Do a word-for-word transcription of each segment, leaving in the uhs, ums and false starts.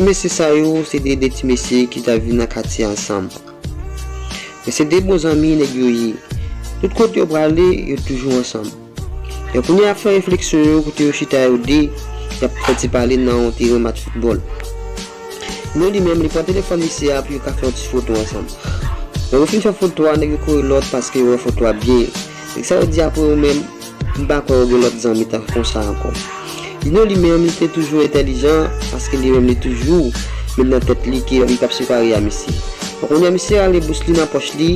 Mesye sa yo, se de, de ti mesye ki t ap viv nan katye ansanm. Men se de bon zanmi nèg yo ye. Tout kote yo prale, yo toujou ansanm. Yo kounye a ap fè refleksyon yo, kote yo chita yo de, y ap fè ti pale nan yon teren match foutbòl. Youn li menm, li pran telefòn misye a pou yo ka fè yon ti foto ansanm. Lè yo fin fè foto a, nèg yo kore lòt paske yo wè foto a byen. Nèg sa yo di apre yo menm, m pa kwè yo gen lòt zanmi tankou sa ankò. Youn li menm, li te toujou entèlijan, paske li menm li toujou met nan tèt li ke li p ap separe a misye. Bon, kounye a misye rale bous li nan pòch li,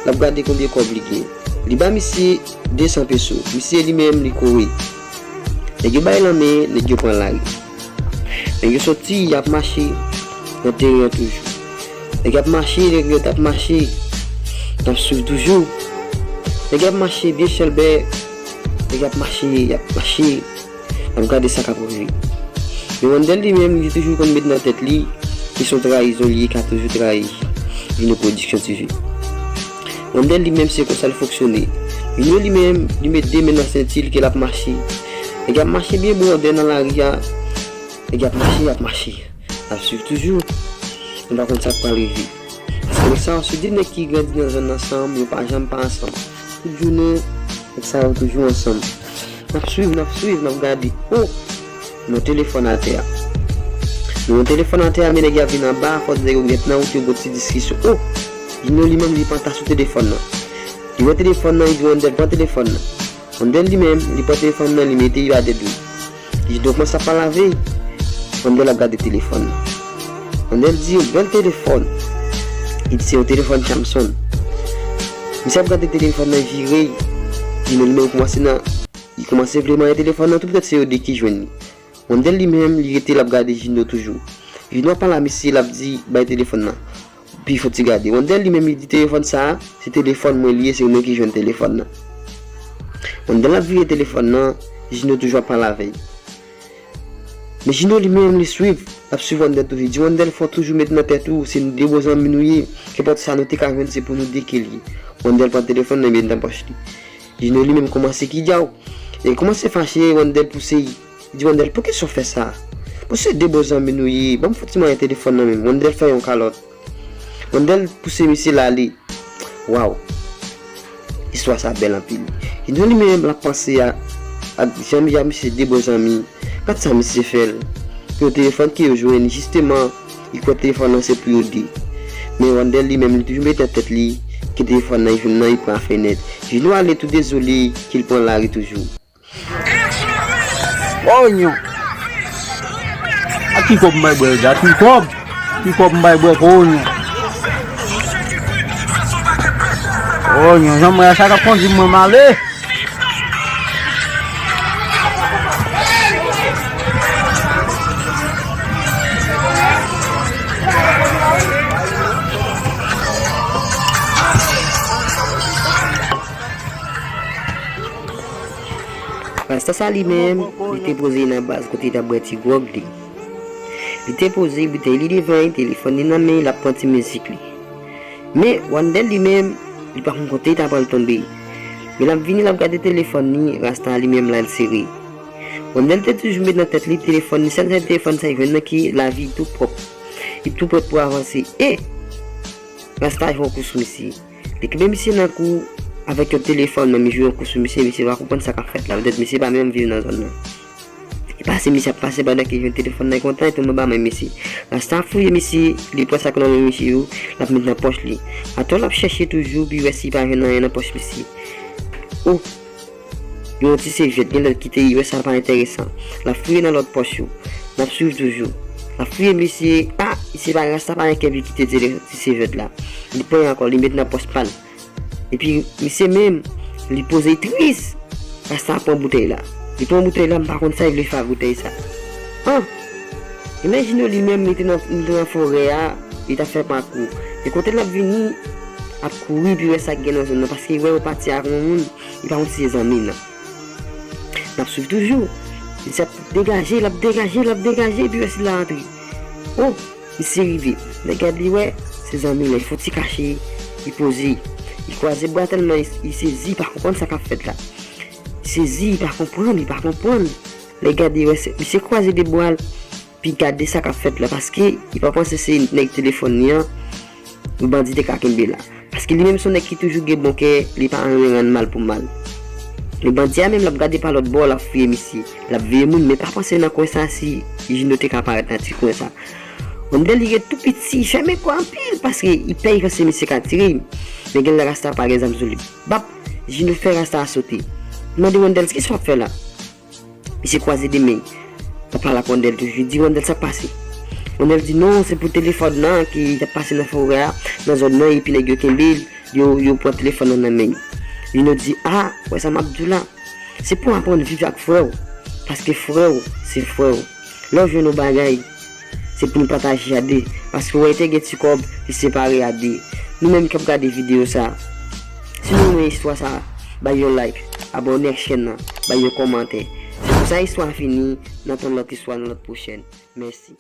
l ap gade konbyen kòb li gen. Li ba misye de san peso. Misye li menm, li kouri. Nèg yo bay lanmen, nèg yo pran lari. Nèg yo soti, y ap mache nan teren an toujou. Nèg y ap mache, nèg yo t ap mache, n ap swiv toujou. Nèg y ap mache byen chèlbè, nèg y ap mache, y ap mache, n ap gade sa k ap rive. Men Wandèl li menm, li toujou konn met nan tèt li, kesyon trayizon li ka toujou trayi Vino Production T V. Wandèl li menm se konsa l fonksyone. Vino li menm, li met de men nan senti l ke l ap mache. Nèg ap mache byen bwòdè nan lari a. Nèg ap mache, y ap mache. N ap swiv toujou. Nou pa konn sa k pral rive. Paske nèg sa yo se de nèg ki grandi nan zòn ansanm, yo pa janm pa ansanm. Tout jounen, nèg sa yo toujou ansanm. N ap swiv, n ap swiv, n ap gade. O! Yon telefòn atè a. Yon telefòn atè a, men nèg yo ap vin anba, fòs nèg yo gen nan wout yo, gon ti diskisyon. O! Jino li menm, li pantan sou telefòn nan. Li wè telefòn nan, li di Wandèl, pran telefòn nan. Wandèl li menm, li pran telefòn nan, li mete li pa dèt li. Jino kòmanse ap pale avè l. Wandèl ap gade telefòn nan. Wandèl di, yon bèl telefòn. Li di, se yon telefòn Samsung. Misye ap gade telefòn nan, vire. Jino li menm kòmanse nan Li kòmanse vle manyen telefòn nan tou, poutèt se yo de ki jwenn li. Wandèl li menm, li rete l ap gade Jino toujou. Jino ap pale a misye, l ap di, bay telefòn nan. Pi fò ti gade. Wandèl li menm, li di, telefòn sa a, se telefòn mwen li ye, se mwen ki jwenn telefòn nan. Wandèl ap vire telefòn nan, Jino toujou ap pale avè l. Men Jino li menm, li swiv, l ap swiv Wandèl toujou. Li di, Wandèl, fò w toujou met nan tèt ou, se nou de bon zanmi nou ye. Kenpòt sa nou te ka jwenn, se pou nou de ke l ye. Wandèl pran telefòn nan, li met nan pòch li. Jino li menm kòmanse kidya w. Li kòmanse fache, Wandèl pouse l. Li di Wandèl, poukisa w fè sa? Bon, se de bon zanmi nou ye. Ban m fouti manyen telefòn nan menm. Wandèl fè yon kalòt. Wandèl pouse misye l ale. Waw. Istwa sa bèl anpil. Jino li menm, l ap panse a, ak jan misye de bon zanmi. Gad sa misye fè l. Pou yon telefòn ke yo jwenn, jisteman, li kwè telefòn nan se pou yo de. Men Wandèl li menm, li toujou mete nan tèt li ke telefòn nan, li jwenn nan, li pran afè nèt. Jino ale tou dezole ke l pran lari toujou. Onyon. A ki kòb m bay bwè, a ki kòb? Ki kòb m bay bwè, ko onyon? Onyon, jan mwen a sa k ap kondui mwen m ale. Rasta sa li menm, li te poze nan baz kote li t ap bwè ti gwòg li. Li te poze boutèy li devan li, telefòn li nan men, l ap pran ti mizik li. Men, Wandèl li menm, li pa konn kote li ta pral tonbe. Men l ap vini, l ap gade telefòn li, Rasta li menm la l sere. Wandèl te toujou met nan tèt li telefòn li, sèl, sèl telefòn sa li jwenn nan ki lavi tou pwòp. Li tou prèt pou avanse. E! Rasta jwe yon kou sou misye. Li kenbe misye nan kou avèk yon telefòn, men li jwe yon kou sou misye, misye pa konprann sa k ap fèt la. Poutèt misye pa menm viv nan zòn nan. Li pase, misye ap pase pandan ke li jwenn telefòn nan, li kontan, li tonbe anba men misye. Rasta fouye misye, li pran sa k nan men misye yo, l ap met nan pòch li. Atò l ap chèche toujou, pou l wè si li pa jwenn anyen nan pòch misye. O! Gen yon ti sèvyèt, gen lè l kite, li wè sa pa enteresan. L ap fouye nan lòt pòch yo. L ap swiv toujou. L ap fouye misye, pa, misye pa, Rasta pa gen kè pou l kite ti, ti sèvyèt la. Li pran ankò, li met nan pòch pa l. Epi, misye menm, li poze, li tris. Rasta pran boutèy la. Li pran boutèy la, m pa konn sa li vle fè ak boutèy sa. An! Imajine w li menm, li te nan, li te nan forè a, li t ap fè pakou. E kote l ap vini, ap kouri, pou l wè sa k gen nan zòn nan, paske li wè yo pati ak yon moun, li pa konn si se zanmi l nan. L ap swiv toujou. Misye ap degaje, l ap degaje, l ap degaje, epi wè si l antre. O! Misye rive. Lè gad li wè, se zanmi l, li fè yon ti kache, li poze. Li kwaze bra tèlman li, li sezi, li pa konprann sa k ap fèt la. Li sezi, li pa konprann, li pa konprann. Lè gad li wè, se, misye kwaze de bra l. pi gade sa k ap fèt la, paske li pa panse se nèg telefòn li an bandi te ka kenbe la. Paske li menm se yon nèg ki toujou gen bon kè, li pa renmen rann mal pou mal. Men bandi a menm l ap gade pa lòt bò, l ap fouye misye. L ap veye moun, men pa panse nan kwen sa si Jino te ka parèt nan ti kwen sa. Wendell li ret tou piti, fèmen kò anpil, paske li pè panse misye ka tire. Men genlè rasta pa gen zam sou li. Bap, Jino fè rasta a sote. Li mande Wendell, kisa w ap fè la? Misye kwaze de men l. L ap pale ak Wendell toujou. Li di Wendell sa k pase. Wendell di non, se pou telefòn nan ki t ap pase nan forè a, nan zòn nan, epi nèg yo kenbe l, yo, yo pran telefòn nan nan men l. Jino di, a, wè sa m ap di w la. Se pou w aprann viv ak frè w. Paske frè w, se frè w. Lè w jwenn yon bagay, se pou nou pataje a de. Paske w wè te gen ti kòb, li separe a de. Nou menm k ap gade videyo sa, si nou renmen istwa sa, bay yon like, abòne ak chèn nan, bay yon kòmantè. Se konsa istwa a fini, n a tann lòt istwa nan lòt pwochèn. Mèsi.